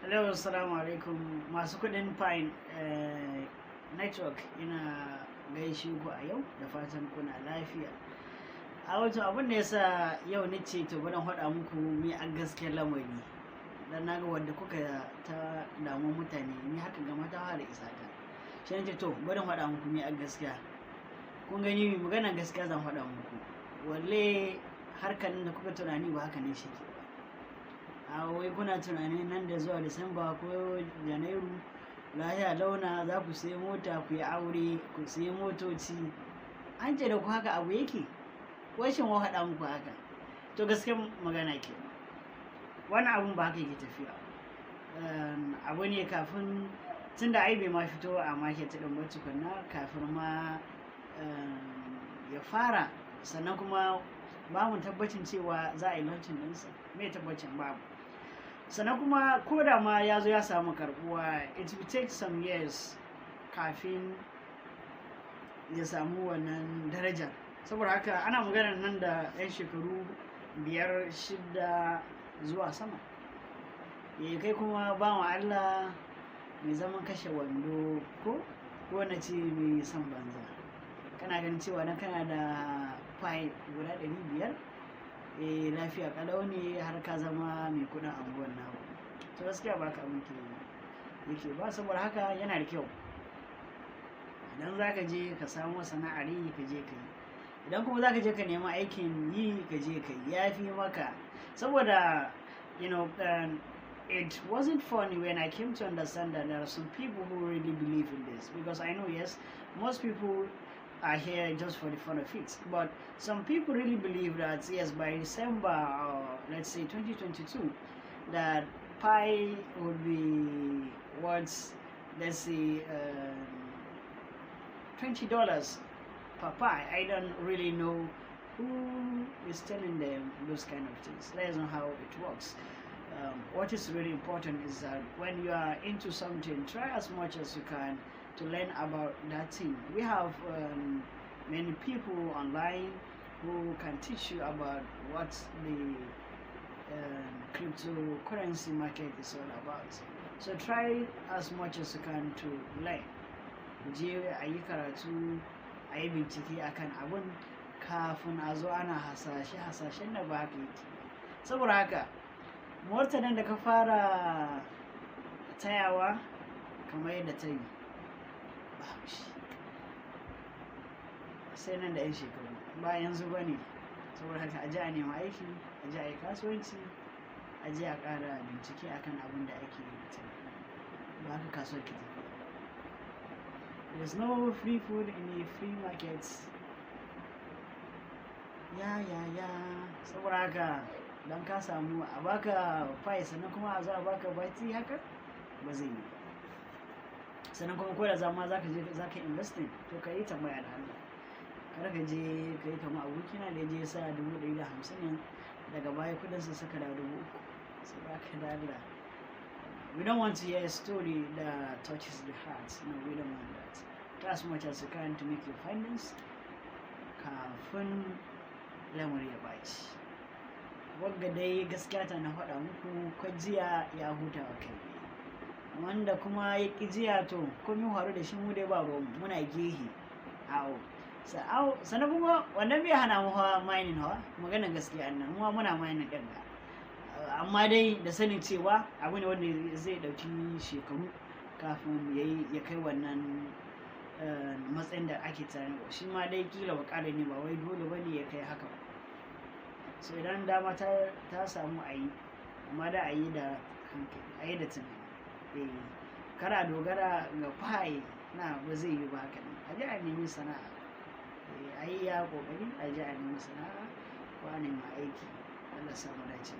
Hello, assalamu alaikum masu kuɗin Pi Network, ina gaishe ku a yau da fatan kuna lafiya. A wato abin da yasa yau ni ce to bari in faɗa muku me a gaskiyar lamari. Dan naga wadda kuka ta damu mutane, ni haka gama ta fara isa ta. Shi nace to bari in faɗa muku me a gaskiya. Kun gani, maganar gaskiya zan faɗa muku. Walle harkar da kuka tunani ba haka ne shi ke ba. A wai kuna tunanin nan da zuwa Disamba ko Janairu lafiya launa za ku sayi mota, ku yi aure, ku sayi motoci. An ce da ku haka abu yake? Wai shin wa faɗa muku haka? To, gaskiyar magana ke. Wannan abun ba haka yake tafiya ba. Abu ne kafin, tunda ai bai ma fito a market ɗin ba tukunna kafin ma ya fara, sannan kuma ba mu tabbacin cewa za a yi launching ɗinsa. Me tabbacin? Babu. Sannan kuma ko da ma ya zo ya samu karɓuwa, it will take some years kafin ya samu wannan darajar. Saboda haka ana maganar nan da 'yan shekaru 5, 6 zuwa sama. Eh, kai kuma bawan Allah mai zaman kashe wando, ko na ce mai son banza. Kana ganin cewa dan kana da Pi guda 500, eh, lafiya ƙalau ne har ka zama mai kuɗin anguwan naku. To, gaskiya ba haka abun ke yake ba. Saboda haka yana da kyau idan za ka je ka samo sana'ar yi, ka je ka yi. Idan kuma za ka je ka nema aikin yi, ka je ka yi, ya fi maka. Saboda it wasn't funny when I came to understand that there are some people who really believe in this, because I know, yes, most people are here just for the fun of it, but some people really believe that, yes, by December or let's say 2022, that Pi would be worth, let's say, $20 per Pi. I don't really know who is telling them those kind of things. That's not how it works. What is really important is that when you are into something, try as much as you can to learn about that thing. We have many people online who can teach you about what the cryptocurrency market is all about. So try as much as you can to learn. Je a yi karatu, a yi bincike akan abun kafin a zo ana hasashe hasashen da ba haka yake. Saboda haka motar nan da ka fara tayawa kamar yadda ta yi, babu shi sai nan da 'yan shekaru, ba yanzu ba ne. Saboda haka a je a nema aiki, a je a yi kasuwanci, a je a ƙara bincike akan abin da ake tunani. Ba haka kasuwar ke tafiya. There's no free food in a free market. Ya ya ya. Saboda haka don ka samu a baka Pi, sannan kuma a zo a baka bati, haka ba zai yi ba. Sannan kuma ko da zama za ka je za ka investing, to ka yi tambaya da Allah. Kar ka je ka yi kamar abokina da ya je sa 150,000 ne, daga baya kuɗinsa suka dawo 3,000. Saboda haka da Allah, we don't want to hear a story that touches the heart. No, we don't want that. Try as much as you can to make your findings kafin lamari ya ɓaci. Wagga dai gaskiya ta na faɗa muku, kwajiya ya huta wa kai. Wanda kuma ya ƙi jiya, to komai faru da shi mu dai ba ruwanmu, muna gehe. Awo. Sannan kuma wannan bai hana mu hawa mining hawa, maganar gaskiya nan mu muna mining ɗin ga. Amma dai da sanin cewa abu ne wanda zai ɗauki shekaru kafin ya kai wannan matsayin da ake tunani. Shi ma dai kila wakala ne, ba wai dole ba ne ya kai haka ba. So idan dama ta samu a yi, amma da a yi da hankali, a yi da tunani. Eh, kar a dogara ga Pi na, ba zai yi ba haka nan. A je a nemi sana'a. Eh, a yi iya ƙoƙari a je a nemi sana'a ko a nemi aiki. Allah sa mu dace.